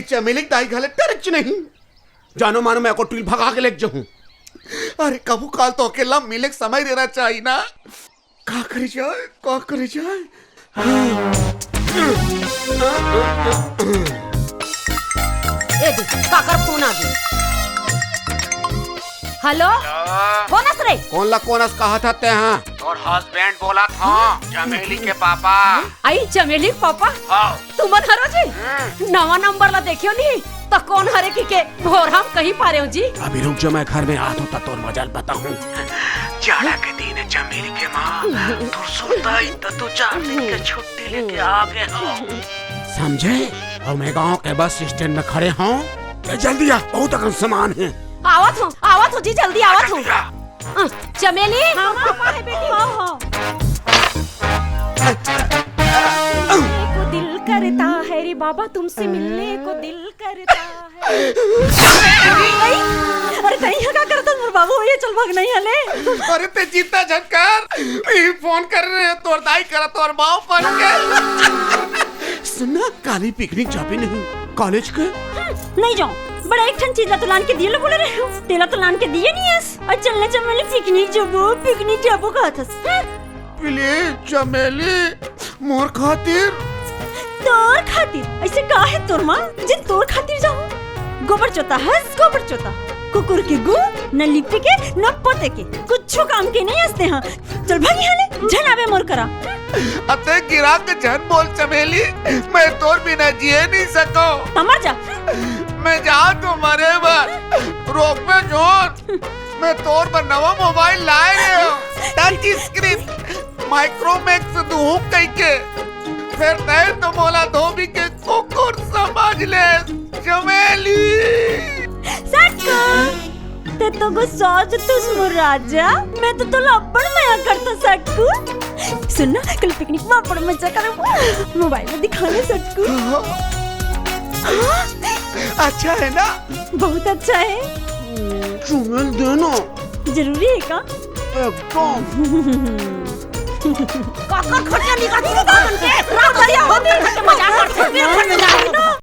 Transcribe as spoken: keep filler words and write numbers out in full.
चमेली के दाई घले डरेच नहीं। जानो मानो मैं एको टुरी ल भगा के लेके जाहूं। अरे कभू काल तो अकेला मिले के समय देना चाहिए ना। का करे जाए, का करे जाए? ए दे, काकर फोन आ गे। हेलो? हेलो? कोन अस रे? कोन ला कोन अस कहत हस तें? तोर हस्बैंड बोलत हंव, चमेली के पापा। आई चमेली के पापा? हाँ। तुमन हरो जी? हम्म। नवा नंबर ला देखेव नहीं, त कोन हरे कहिके भोरहा म कहि पारेंव जी। अभी रुक जा, मैं घर में आत हंव, त तोर मजा ल बताहूं। जाड़ा के दिन हे चमेली के माँ, तोर सुरता ही त दू चार दिन के छुट्टी लेके आ गे हंव। समझे? अउ मैं गांव के बस स्टैंड में खड़े हंव, तें जल्दी आ, बहुत अकन सामान हे। आवत हंव, आवत हंव जी, जल्दी आवत हंव। जल्दी आ। अ, चमेली। हाँ, हाँ, हाँ, है बेटी, हाँ, हाँ। मिलने को दिल करता है रे बाबा, तुमसे मिलने को दिल करता है। अरे, तैं इहाँ का करत हस मोर बाबू? ये चल भाग नहीं हले। अरे, तें चिंता झन कर, मैं फोन करे रहेंव, तोर दाई करा, तोर बाप बन के। सुन ना, काली पिकनिक जाबे नहीं कॉलेज के? हम्म, नहीं जांव। बड़ा एक ठन चीज ला तो लान के दिए ल बोले रहेंव, तेला तो लान के दिए नहीं हस। अउ चल ना चमेली पिकनिक जाबो, पिकनिक जाबो कहत हस। हम्म। प्लीज चमेली, मोर खातिर। तोर खातिर? अइसे का हे तोर मा, जेन तोर खातिर जाहूं? गोबर चोता हस, गोबर चोता। कुकुर के गू, न लिपे के, न पोते के, कुछू काम के नहीं हस तें हा। चल भाग इहाँ ले, झन आबे मोर करा। अते गिरा के झन बोल चमेली, मैं तोर बिना जिए नहीं सकंव। त मर जा। मैं जात हंव मरे बर, रोकबे झन। मैं तोर बर नवा मोबाइल लाए रहेंव, टच स्क्रीन, माइक्रोमैक्स दुहूं कहिके। फेर तें तो मोला धोबी के कुकुर समझ ले, चमेली। सटकू, तें तो गुस्सा जथस मोर राजा, मैं तो तोला अब्बड़ मया करथंव सटकू। सुन ना, कल पिकनिक में अब्बड़ मजा करबो। मोबाइल में दिखा ना सटकू। अच्छा हे ना? बहुत अच्छा हे। चुम्बन देना। जरूरी हे का? एकदम। काकर खटिया निकाल दी, काकर के? रात भर ये होती है, मजाक करते हैं, मजाक करते हैं।